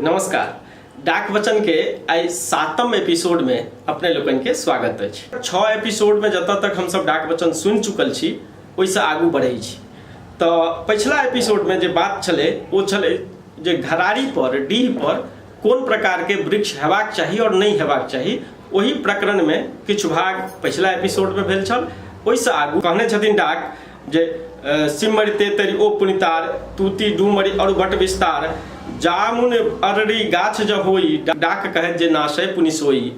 नमस्कार। डाक वचन के आइ 7म एपिसोड में अपने लोकनि के स्वागत अछि। 6 एपिसोड में जतऽ तक हमसब डाक वचन सुनि चुकल छी ओहिसँ आगू बढ़ै छी। तऽ पछिला एपिसोड में जे बात छलै ओ छलै जे घरारी पर, डीह पर कोन प्रकार के वृक्ष हेबाक चाही और नहि हेबाक चाही, ओहि प्रकरण में किछु भाग पछिला एपिसोड में भेल छल। ओहिसँ आगू कहने छथिन डाक जे सिमरि तेतरि ओ पुनितार, तूती डूमरि अरु भट विस्तार, जामुन अररी गाछ ज होई, डाक कहैत जे नाशय पुनि सोई।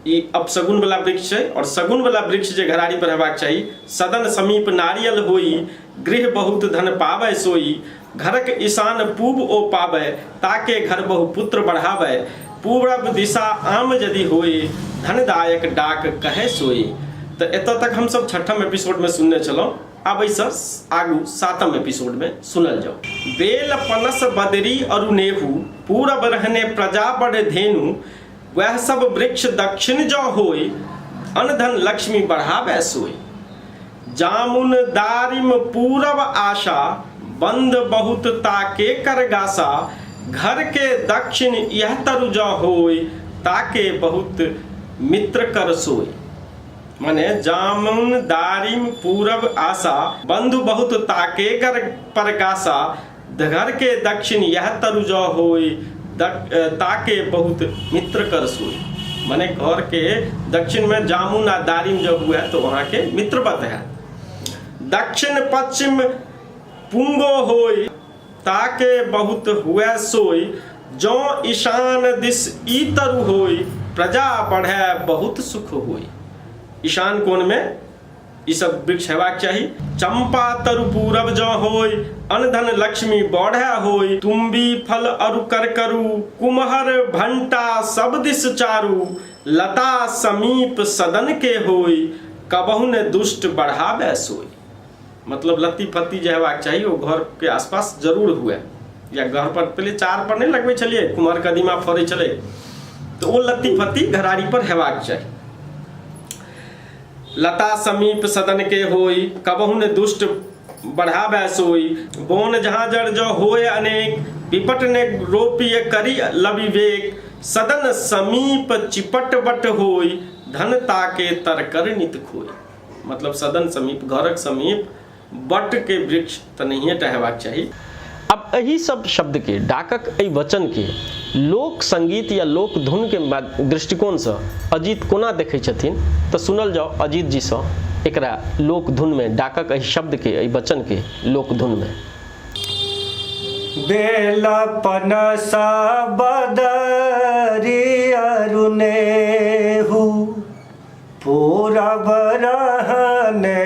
ई अपसगुन वाला वृक्ष छै और सगुन वाला वृक्ष जे घरारी पर हेबाक चाही, सदन समीप नारियल होई, गृह बहुत धन पाबै सोई, घरक ईशान पूब ओ पाबै, ताके घर बहु पुत्र बढ़ाबै, पूरब दिशा आम यदि होई, धनदायक डाक कहे सोई। तऽ एतऽ तक हमसब 6म एपिसोड में सुनने छलहुँ। आब एहिसँ आगू 7म एपिसोड में सुनल जाउ। बेल पनस बदरी अरु नेहू, पूरब रहने प्रजा बड़ धेनु, वएह सब वृक्ष दक्षिण जँ होई, अनधन लक्ष्मी बढ़ावे सोई। जामुन दारिम पूरब आशा, बंद बहुत ताके कर गासा, घर के दक्षिण यह तरु जँ होई, ताके बहुत मित्र कर सोई। माने जामुन दारिम पूरब आशा, बंधु बहुत ताके कर पर गासा, घर के दक्षिण यह तरु जँ होई, ताके बहुत मित्र कर सोई। माने घर के दक्षिण में जामुन आ दारिम जब हुए तो वहाँ के मित्रवत है। दक्षिण पश्चिम पुंगो होई, ताके बहुत हुए सोई, जौ ईशान दिस ई तरु होई, प्रजा बढ़े बहुत सुख होई। ईशान कोण में ई सब वृक्ष हेबाक चाही। चंपा तरु पूरब जँ होई, अनधन लक्ष्मी बढ़े होई, तुम्बी फल अरु कर करू, कुम्हर भंटा सब दिस चारू, लता समीप सदन के होई, कबहु ने दुष्ट बढ़ावे सोई। मतलब लत्ती फत्ती जे हेबाक चाही ओ घर के आसपास जरूर हुए, या घर पर पहिले चार पर नहि लगबै छलियै, कुम्हर कदीमा फड़ै छलै, तऽ ओ लत्ती फत्ती घरारी पर हेबाक चाही। लता समीप सदन के होई, कबहु ने दुष्ट बढ़ावे सोई, बोन जहाँ जड़ जो होए अनेक, विपट ने रोपिय करी लविवेक, सदन समीप चिपट बट होई, धन ताके तर कर नित खोई। मतलब सदन समीप, घरक समीप बट के वृक्ष तऽ नहिए टा हेबाक चाही। अब एहि सब शब्द के, डाकक एहि वचन के लोक संगीत या लोक धुन के दृष्टिकोण से अजीत कोना देखै छथिन, तऽ सुनल जाओ अजीत जी से एकरा लोक धुन में, डाकक एहि शब्द के, एहि वचन के लोक धुन में। बेलपन बदरी अरुनेहु, पूरब रहने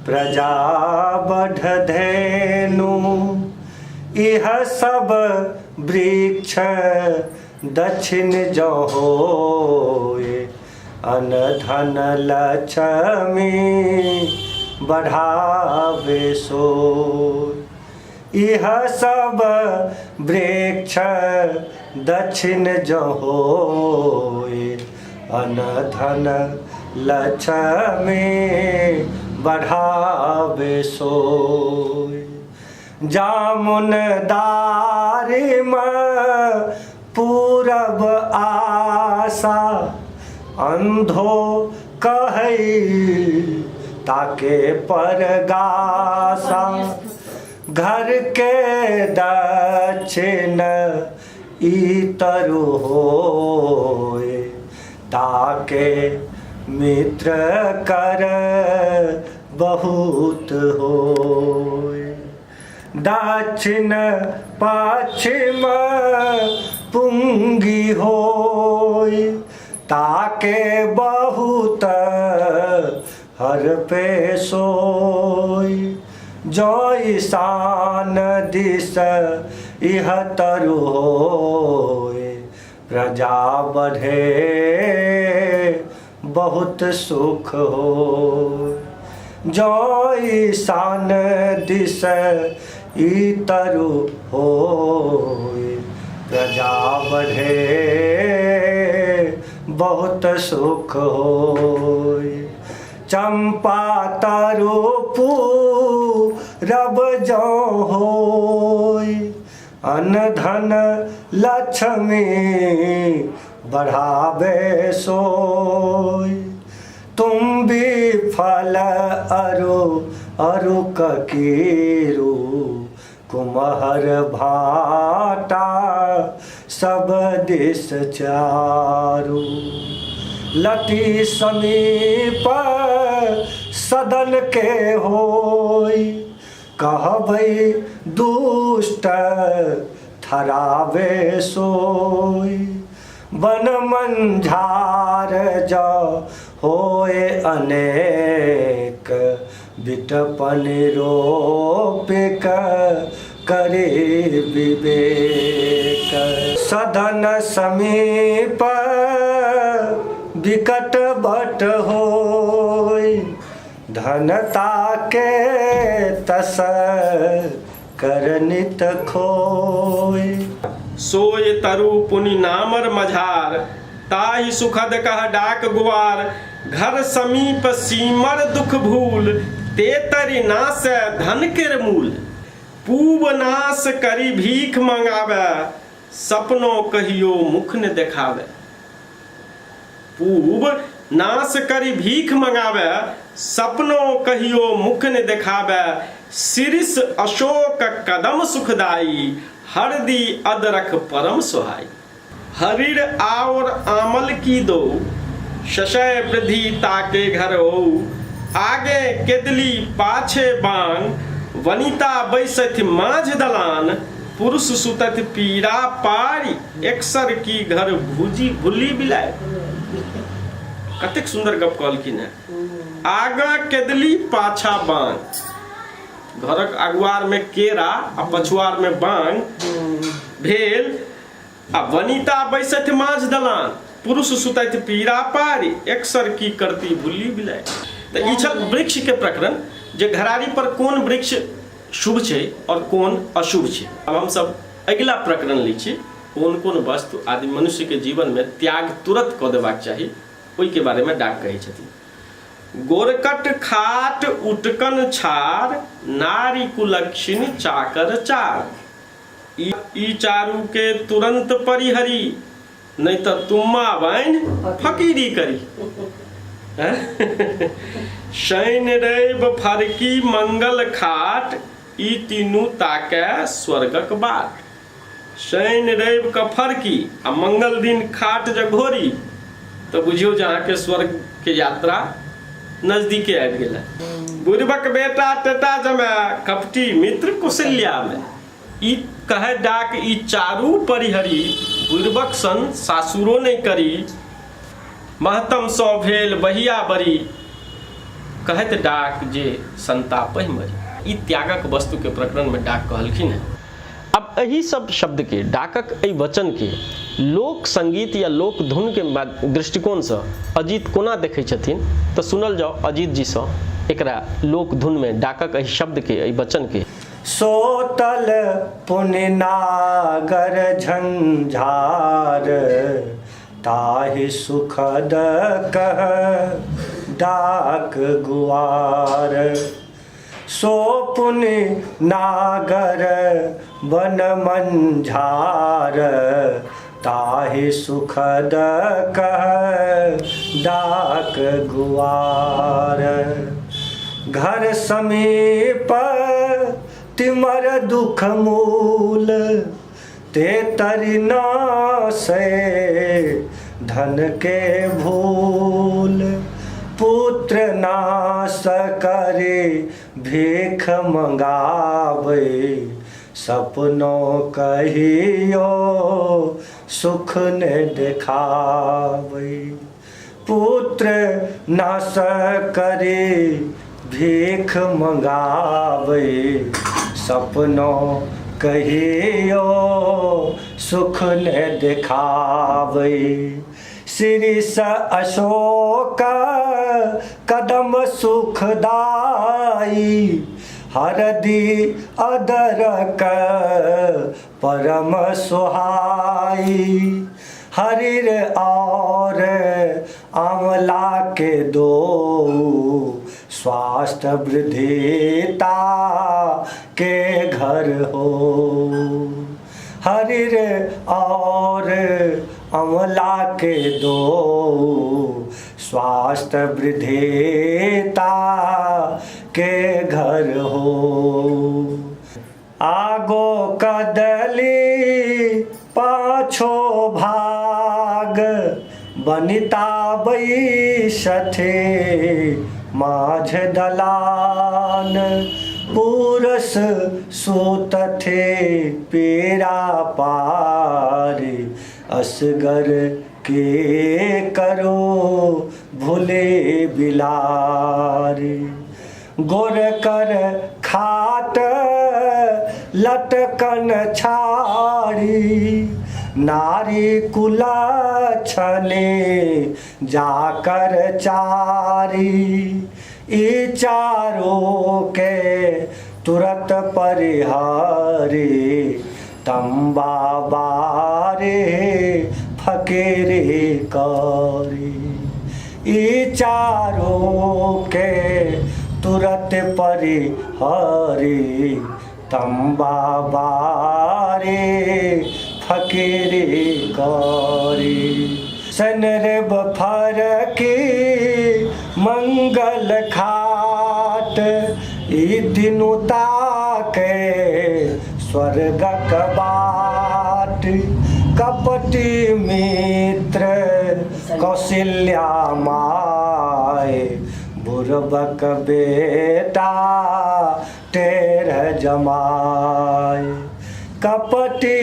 प्रजा बढ़ धेनु, इह सब वृक्ष दक्षिण जँ होए, अनधन लक्ष्मी बढ़ावे सोए। इह सब वृक्ष दक्षिण जँ होए, अनधन लक्ष्मी बढ़ावे सोए। जामुन दारिम पूरब आशा, अंधो कहै ताके परगासा, घर के दक्षिण ई तरु होए, ताके मित्र कर बहुत होए। दक्षिण पश्चिम पुंगी होए, ताके बहुत हर पे सोई, जौ ईशान दिस इह तरु होए, प्रजा बढ़े बहुत सुख हो। जौ ईशान दिस ई तरु होए, प्रजा बढ़े बहुत सुख होए। चंपा तरु पूरब जौ होए, अन्न धन लक्ष्मी बढ़ावे सोई। तुम भी फल अरु अरु ककीरू, कुमहर भाटा सब दिस चारू। लती समीप सदन के होई, कहबै दुष्ट थरावे सोई। बन मंझार ज होए अनेक, बिटपन रोपिक करे विवेक। सदन समीप विकट बट होई, धनता के तस करनित खोई। सोय तरु पुनि नामर मझार, ताहि सुखद कह डाक गुआर। घर समीप सीमर दुख भूल, ते तरि नासे धन केर मूल। पूब नाश करी भीख मंगावे, सपनो कहियो मुख न देखावे। पूब नाश करी भीख मंगावे, सपनो कहियो मुख न देखावे। शिरिष अशोक कदम सुखदाई, हरदी अदरख परम सोहाई। हरिर आओर आमल की दो, शशय वृद्धि ताके घर हो। आगे केदली पाछे बांग, वनिता बैसथि माझ दलान। पुरुष सुतथि पीड़ा पारि, एकसर की घर भूजी भुल्ली बिलाय। कतेक सुंदर गप कहलखिन है। आगा केदली पाछा बांग, घरक अगुआर में केरा आ पछुआर में बांग भेल। आ वनिता बैसथि माझ दलान, पुरुष सुतथि पीड़ा पारि, एकसर की करती भुल्ली बिलाय। तऽ ई छल वृक्ष के प्रकरण, जे घरारी पर कोन वृक्ष शुभ छै और कोन अशुभ छै। आब हमसब अगिला प्रकरण लै छी, कोन कोन वस्तु आदि मनुष्य के जीवन में त्याग तुरंत कऽ देबाक चाही, ओहिके बारे में डाक कहै छथिन। गोरकट खाट उटकन छार, नारी कुलक्षिण चाकर चार। ई चारू के तुरंत परिहरी, नहि तऽ तुम्मा बान्हि फकीरी करी। शनि रवि फरकी मंगल खाट, ई तीनू ताके स्वर्गक बाट। शनि रवि के फरकी आ मंगल दिन खाट जे घोरी, तऽ बुझियौ जे अहाँके स्वर्ग के यात्रा नजदीके आबि गेल। बुढ़बक बेटा टेटा जमाय, कपटी मित्र कुशल्यामे। ई कहै डाक ई चारू परिहरी, बुढ़बक सन सासुरो नहि करी। महतम सँ भेल बहिया बरी, कहैत डाक जे संतापहि मरी। ई त्यागक वस्तु के प्रकरण में डाक कहलखिन हैं। अब एहि सब शब्द के, डाकक एहि वचन के लोक संगीत या लोक धुन के दृष्टिकोण से अजीत कोना देखै छथिन, तऽ सुनल जाओ अजीत जी सँ एकरा लोक धुन में डाकक एहि शब्द के, एहि वचन के। सोतल पुनि नागर झंझार, ताहि सुखद कह डाक गुआर। सो पुनि नागर बन मंझार, ताहि सुखद कह डाक गुआर। घर समीप तिमर दुख मूल, ते तरि नासे धन के भूल। पुत्र नाश करे भीख मंगावे, सपनो कहियो सुख ने देखावे। पुत्र नाश करे भीख मंगावे, सपनो कहियो सुख ने देखावे। श्री अशोक कदम सुखदाई, हरदी अदरक परम सुहाई। हरिर और आंवला के दो, स्वास्थ्य वृद्धिता के घर हो। हरिर और अमला के दो स्वास्थ्य वृद्धेता के घर हो। आगो कदली पाछो भाग बनिता बैसथे माझ दलान पुरस सोतथे पेरा पारे असगर के करो भूले बिलारे। गोर कर खाट लटकन छाड़ी नारी कुलछने जाकर चारी ई चारों के तुरत परिहारे तंबा बारे फकीरे करी ई चारों के तुरत परिहारे तंबा बारे फकीरे करी। सनरब फरकी मंगल खाट ई तीनू ताके स्वर्गक बाट कपटी मित्र कौशल्या माय बुरबक बेटा टेढ़ जमाय। कपटी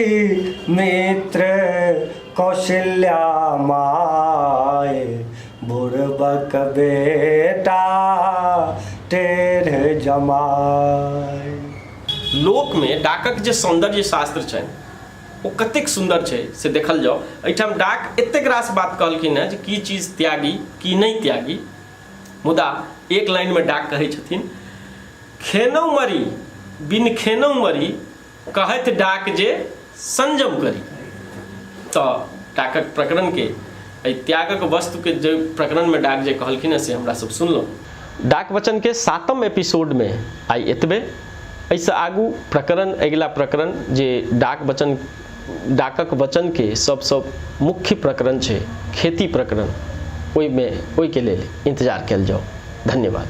मित्र कौशल्या माय बुरबक बेटा टेढ़ जमाय। लोकमे डाकक जे सौंदर्य शास्त्र छनि ओ कतेक सुन्दर छै से देखल जाओ। एहिठाम डाक एतेक रास बात कहलखिन हेँ जे की चीज त्यागी की नहि त्यागी, मुदा एक लाइनमे डाक कहै छथिन खेनौ मरी बिन खेनौ मरी कहैत डाक जे संयम करी। तऽ डाकक प्रकरणके एहि त्यागक वस्तुके जे प्रकरणमे डाक जे कहलखिन हेँ से हमरा सब सुनलहुँ। डाक वचनके 7म एपिसोडमे आइ एतबे। एहिसँ आगू प्रकरण अगिला प्रकरण जे डाक वचन डाकक वचनके सबसँ मुख्य प्रकरण छै खेती प्रकरण, ओहिमे ओहिके लेल इंतजार कयल जाउ। धन्यवाद।